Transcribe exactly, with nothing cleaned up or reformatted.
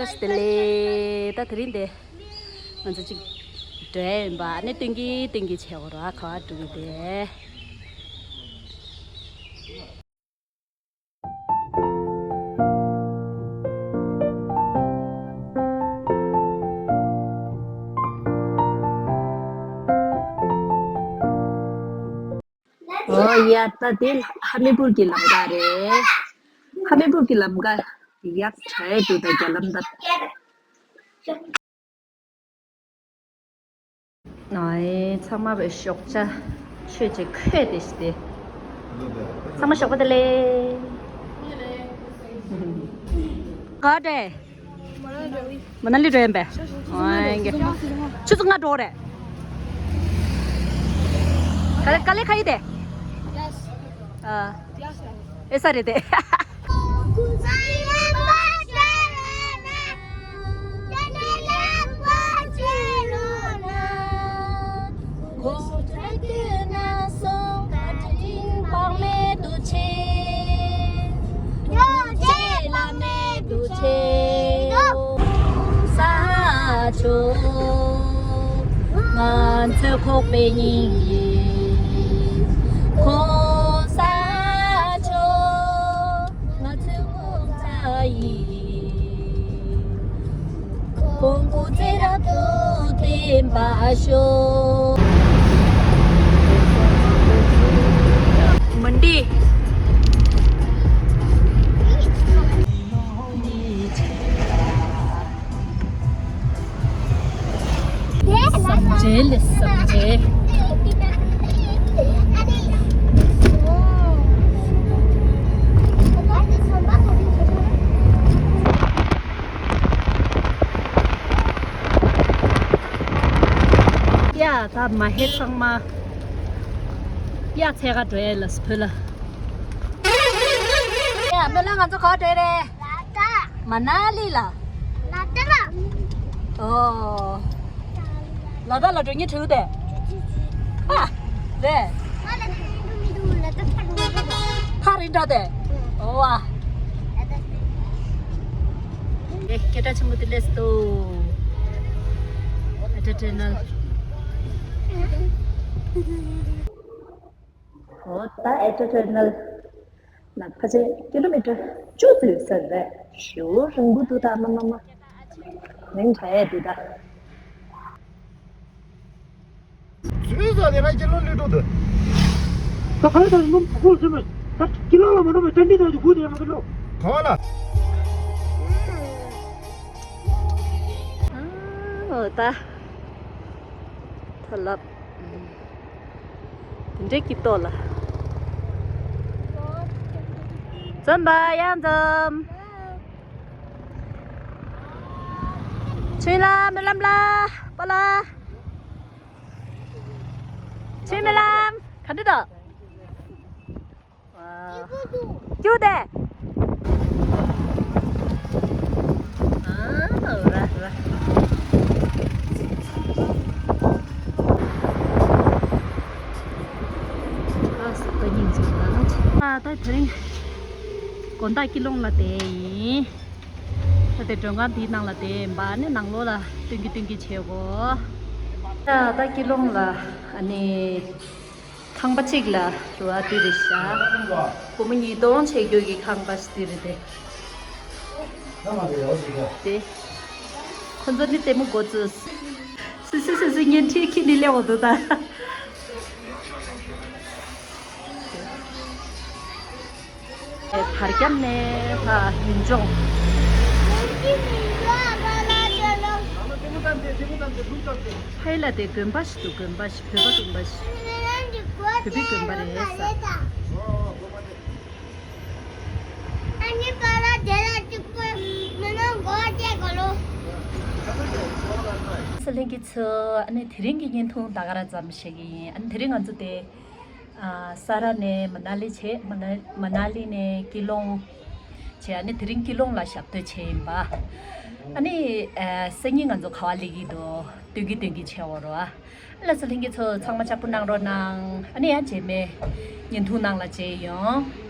བཀྲ་ཤིས་བདེ་ལེགས། ད་དེ་རིང་འདི་ང་ཚོ་གཅིག་འགྲོ་ཡ་ཡིན་པ། ཨ་ནི་སྟོན་གྱི་སྟོན་གྱི་བྱེད་དགོས་ར། ག་བ་འགྲོ་གི་འདི། ཨོ་ཡ། ད་དེ་ཧ་མི་པུར་གྱི་ལམ་ཁ་རེད། ཧ་མི་པུར་གྱི་ལམ་ཁ་ཡག་ཆ་ཡ་འདུག་ད་རྒྱ་ལམ་ད། ཨའི་ཚང་མ་བའི་ཞོགས་ཇ་མཆོད་ཅིག་ཁོས་དེ་ཞིག་དེ། ཚང་མ་ཞོགས་པ་བདེ་ལེགས། ག་འདྲས། མ་ན་ལི་འགྲོ་ཡིན་པས། ཨའི་ཆུ་ཚོད་ལྔ་འགྲོ་རེད། ག་ལེ་ག་ལེ་ཁ་ཡི་དེ། ཨ། ཨེ་ས་རེད་དེ། ས་ཆོ། ང་ཚོའི་ཁོག་པའི་སྙིང་ཡིན། ཁོང་ས་ཆོ། ང་ཚོའི་ཁོང་ས་ཡིན། ཁོང་ཁོ་ཚེ་རབས་དུ་བརྟན་པ་ཤོག་མི་འདི། སམ་ཇེ་ལེ་སམ་ཇེ། ཡ་ད་མ་ཧེ་ཚང་མ་ཡ་ཚད་ག་འགྲོ་ཡ་ལ་སི་ཕུ་ལ། ཡ་མི་ལ་ང་ཚོ་ག་འགྲོ་རེད། ལ་དྭགས། མ་ན་ལི་ལ། ལ་དྭགས་ལ། ཨོ། ལ་དྭགས་ལ་འགྲོ་ཉེ་ཁྲིའུ་དེ། ཨ། རེད། ཐག་རིང་འདྲ་དེ། ཨོ་ཨ། ཨེ་སྐད་གྲགས་ཆེན་པོ་དེ་སླེབས་སོང་། ཨེ་ཊ་ཊེ་ནལ། ཨོ་ད་ཨེ་ཊ་ཊེ་ནལ་ལ་ཕལ་ཆེར་ཀི་ལོ་མི་ཊར་བཅུ་ཙམ་ཡོད་ས་རེད། ཞེ་པོ་རིང་པོ་འདུག་ད་མ་མ་མ། རིང་དྲགས་ཡས་འདུག་ད། ཟོས་ཟ་དེ་ང་ཁྱེད་ལོ་ལུས་འགྲོ་འདུག་ད་ག་ལ་ད་ནུབ་གོ་སེམས་ད་ཁྱི་ལོ་ལ་མ་འགྲོ་བའི་ཏན་ཏན་ད་དུ་དགུ་དེ་ཡང་མ་འགྲོ། ག་བ་ལ། ཨོ་ད། ཐ་ལབ། དེ་འདྲའི་སྐྱིད་ཏོག་ལ། འཛོམས་པ་ཡང་འཛོམས། ཆུན་ལ་མི་ལམ་ལ་པ་ལ། ཆུན་མི་ལམ་ག་འདྲ་འདུག་ཀྱུ་དེ། ཨ་ར་ར། ཨ་སུ་པ་ཉིན་ཅིག་ལ། ཨ་ད་དེ་རིང་དགོང་དག་སྐྱིད་ལོང་ལ་དེ་ཡིན། ད་དེ་མགྲོན་ཁང་འདིའི་ནང་ལ་དེ་ཡིན་པ་ནི་ནང་ལོགས་ལ་སྟོན་གྱི་སྟོན་གྱི་བྱེད་གོ། ད་ད་སྐྱིད་ལོང་ལ་ཨ་ནི། ཁང་པ་གཅིག་ལ་རུ་བ་དེ་རེད་ཤག་སྒོར་མོ་ཉིས་སྟོང་ཆེ་རྒྱུ་གི་ཁང་པ་ཞིག་དེ་རེད་དེ། དེ། ཁོ་ཚོ་ནི་ལྟད་མོ་འགོ་བཙུགས། སི་སི་སི་སི་བརྙན་འཕྲིན་ཁྱེར་ནས་སླེབས་འོང་འདུག་ད། བར་ཁྱམས་ནས་ཕ་ཡུལ་ལྗོངས། ཕ་ཡི་ལ་དེ་དགོན་པ་ཞིག་འདུག་དགོན་པ་ཞིག་བོད་པ་དགོན་པ་ཞིག་བོད་པའི་དགོན་པ་རེད་ས། ས་ལྷན་རྒྱས་ཚོ་ཨ་ནི་དེ་རིང་གི་བརྙན་ཐུང་ད་ག་རང་ཙམ་བཤད་ཀྱི་ཡིན། ཨ་ནི་དེ་རིང་ང་ཚོ་དེ། ཨ་ས་ར་ནས་མ་ན་ལི་བྱས། མ་ན་མ་ན་ལི་ནས་ཀི་ལོང་བྱས། ཨ་ནི་དེ་རིང་ཀི་ལོང་ལ་ཞག་སྡོད་བྱས་ཡིན་པ། ཨ་ནི་ཨ་སང་ཉིན་ང་ཚོ་ག་བ་སླེབས་ཀྱི་འདུག་སྟོན་གྱི་སྟོན་གྱི་བྱས་འོ་རོ། ཨ་ལ་ས་ལྷན་རྒྱས་ཚོ་ཚང་མ་ལྕགས་པོ་གནང་རོགས་གནང་། ཨ་ནི་ཡང་རྗེས་མའི་བརྙན་ཐུང་ནང་ལ་མཇལ་ཡོང་།